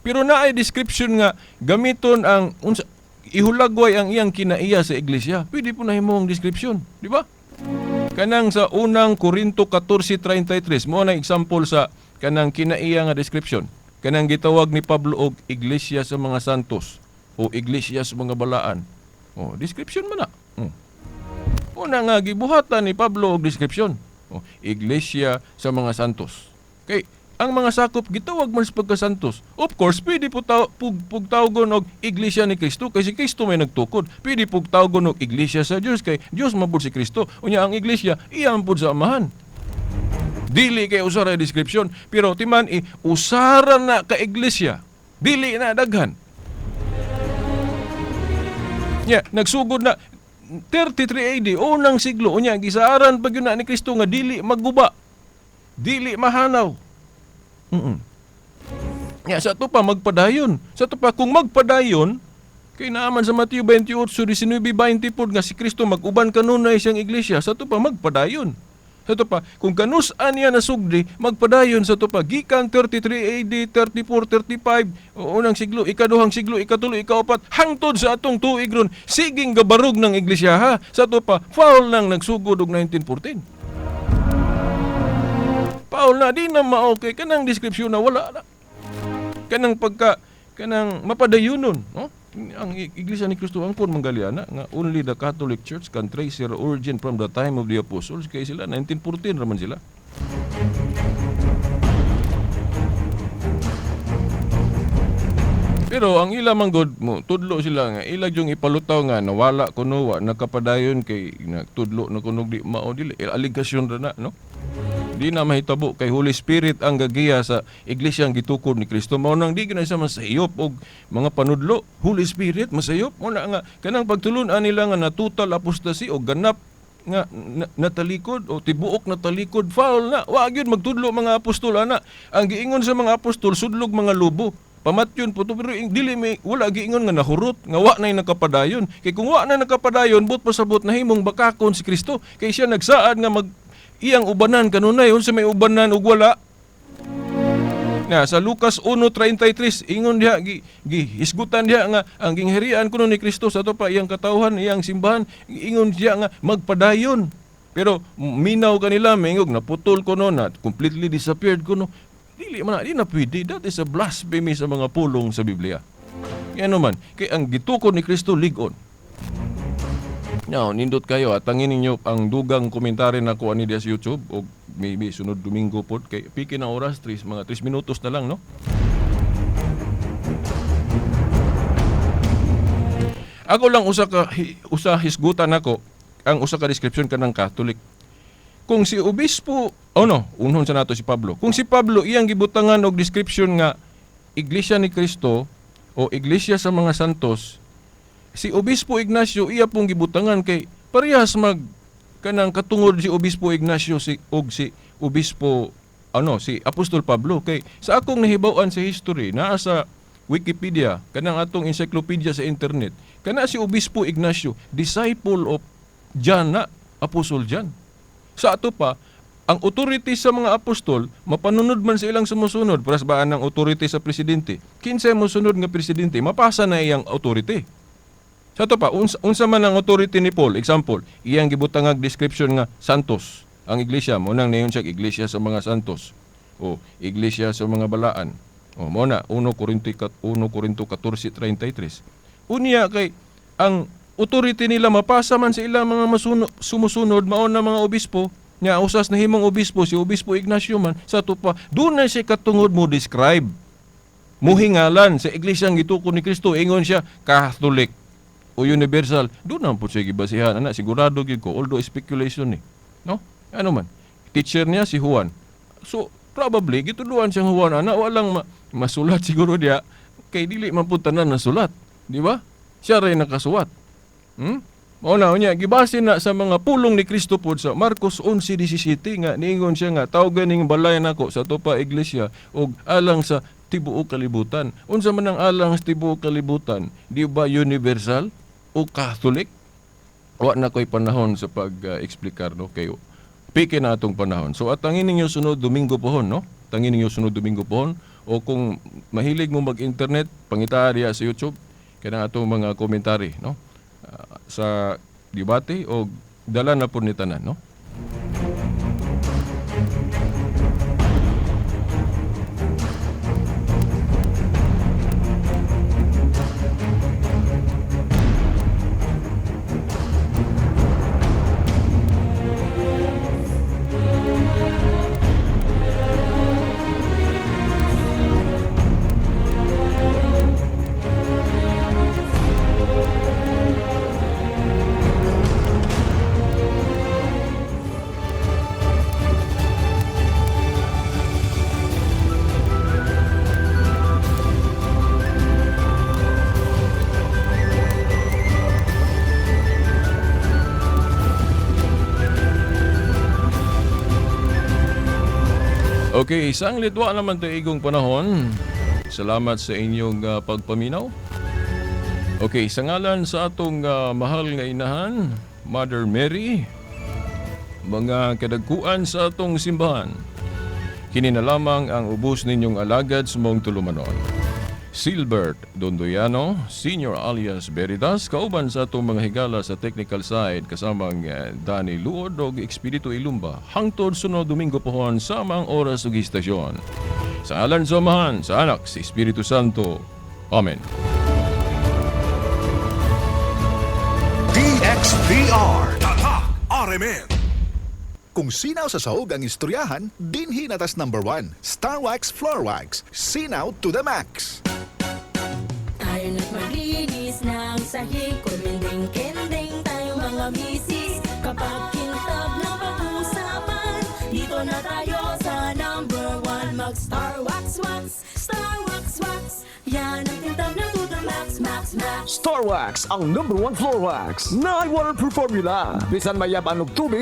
Pero naay description nga gamiton ang unsa, ihulagway ang iyang kinaiya sa iglesia. Pwede po na himo ang description, di ba? Kanang sa unang Korinto 14:33 mo na example sa kanang kinaiya nga description. Kanang gitawag ni Pablo og iglesia sa mga santos o iglesia sa mga balaan. Oh, description man na. Oh. Una nga gibuhatan ni Pablo og description. Oh, iglesia sa mga santos. Kay ang mga sakop gitawag man sa pagkasantos. Of course, pwede po pugtawgon og iglesia ni Kristo kay si Kristo may nagtukod. Pwede pugtawgon og iglesia sa Dios kay Dios mabud si Kristo. Unya ang iglesia iya pud sa Amahan. Dili kay usara description, pero timan usara na ka iglesia. Dili na daghan. Nya nagsugod na 33 AD, unang siglo, unya gisaaran pa gyud na ni Kristo nga dili magguba, dili mahanaw. Ya, sa ato pa magpadayon. Sa ato pa kung magpadayon kay naaman sa Mateo 28:19-20 pod nga si Kristo mag-uban kanunay siyang iglesia, sa ato pa magpadayon. Sa ato pa kung kanus-an niya nasugdi, magpadayon sa ato pa gikan 33 AD, 34, 35, unang siglo, ikaduhang siglo, ikatulo, ikaapat, hangtod sa atong tuig ron, siging gabarog ng iglesia ha. Sa ato pa foul nang nagsugod og 1914. Foul na, di na ma-okay kanang description na wala na. Kanang pagka kanang mapadayunon, no? Ang Iglesia ni Cristo angkon manggaliana nga only the Catholic Church can trace her origin from the time of the apostles, kay sila 1914 raman sila. Pero ang ila man gud mo tudlo sila nga ila yung ipalutaw nga nawala kuno wa nakapadayon kay nagtudlo na kuno di mao dili aligasyon ra na, no? Di na mahitabo kay Holy Spirit ang gagiya sa iglesia ang gitukod ni Kristo. Mao nang di gyud na siya masayop og mga panudlo. Holy Spirit masayop mo na nga kanang pagtulun-an nila nga na total apostasy o ganap nga natalikod o tibuok natalikod, foul na. Wa gyud magtudlo mga apostol ana. Ang giingon sa mga apostol sudlog mga lobo. Pamatyon po to, pero dili may wala giingon nga nahurot nga wa nay nakapadayon. Kay kung wa na nakapadayon, but pasabot nahimong bakakon si Kristo kay siya nagsaad nga mag iyang ubanan kanunay, unsa may ubanan ug wala. Na sa Lucas 1:33 ingon diha gihisgutan diha nga ang gingharian kuno ni Kristo sa ato pa iyang katawhan, iyang simbahan, ingon diha nga magpadayon. Pero minaw kanila maingog naputol kuno na completely disappeared kuno. Dili man na, di na pwede. That is a blasphemy sa mga pulong sa Biblia. Ngano man kay ang gitukod ni Kristo lig-on. Now, nindot kayo at tangin ninyo ang dugang komentary na kuha ni sa YouTube o maybe sunod Domingo po kay piki na oras, mga 3 minutos na lang, no? Ako lang usa hisgutan nako ang usa ka description kanang Catholic. Kung si obispo, oh no, unhon sa nato si Pablo. Kung si Pablo iyang gibutangan og description nga Iglesia ni Kristo o Iglesia sa mga santos, si Obispo Ignacio iya pong gibutangan kay parehas mag kanang katungod si Obispo Ignacio si og si Obispo ano si Apostol Pablo kay sa akong nahibaw-an sa history naa sa Wikipedia kanang atong encyclopedia sa internet kana si Obispo Ignacio disciple of John na Apostol John. Sa ato pa ang authority sa mga apostol mapanunod man sa ilang sumusunod, paras ba ang authority sa presidente? Kinsay mosunod nga presidente mapasa na iyang authority. Sa ato pa, unsa man ang authority ni Paul, example, iyang gibutangag description nga santos ang iglesia, mo nang nayon siya iglesia sa mga santos o iglesia sa mga balaan. O mo na 1 Corinto 14:33. Unya kay ang authority nila mapasa man sa ilang mga sumusunod mao na mga obispo, nya usas nahimong obispo si Obispo Ignacio man, sa ato pa dunay siya katungod mo describe muhingalan sa iglesia ang gitukod ni Kristo, ingon siya Catholic o universal, doon na po siya gibasihan. Ana, sigurado gyud ko, although speculation ni. No? Ano man? Teacher niya si Juan. So, probably, gituluan siyang Juan, ana, walang masulat siguro diya, kay dili man po tanan nasulat. Di ba? Siya rin nakasuwat. Mao na, unya, gibase na sa mga pulong ni Kristo pod sa Marcos 11:17 nga, niingon siya nga, tawgan ning balay nako sa tupa iglesia, og alang sa tibuok kalibutan. Unsa man ang alang sa tibuok kalibutan? Di ba universal o Catholic? Wa na ko'y panahon sa pag-eksplikar, no? Kay piki na atong panahon. So at tangin ninyo sunod Domingo pohon, no? Tangin ninyo sunod Domingo pohon, o kung mahilig mo mag-internet, pangitaa diya sa YouTube kanang atong mga komentary, no? Sa debate o dala na po ni tanan, no? Okay, isang litwa naman to igong panahon. Salamat sa inyong pagpaminaw. Okay, sa ngalan sa atong mahal nga inahan, Mother Mary, mga kadagkuan sa atong simbahan, kini na lamang ang ubos ninyong alagad sa mong tulumanon. Silbert Dondoyano, Senior alias Veritas, kauban sa atong mga higala sa technical side kasamang Danny Luod og Expedito Ilumba. Hangtod sunod Domingo pohon sa mga oras ug istasyon. Sa ngalan sa Amahan, sa Anak, sa Espiritu Santo. Amen. DXDR. Tatak RMN. Kung sinaw sa sahog ang istoryahan, dinhi na tas number 1. Star Wax Floor Wax. Sinaw to the max. Tayo na't maglinis ng sahig. Kuminding-kinding tayo, mga misis. Kapag kintab na pag-usapan, dito na tayo sa number 1. Mag Star Wax Wax, Star Wax Wax. Yan ang kintab na to the max, max, max. Star Wax, ang number 1 floor wax. Na waterproof formula. Bisan mayab-an og tubig.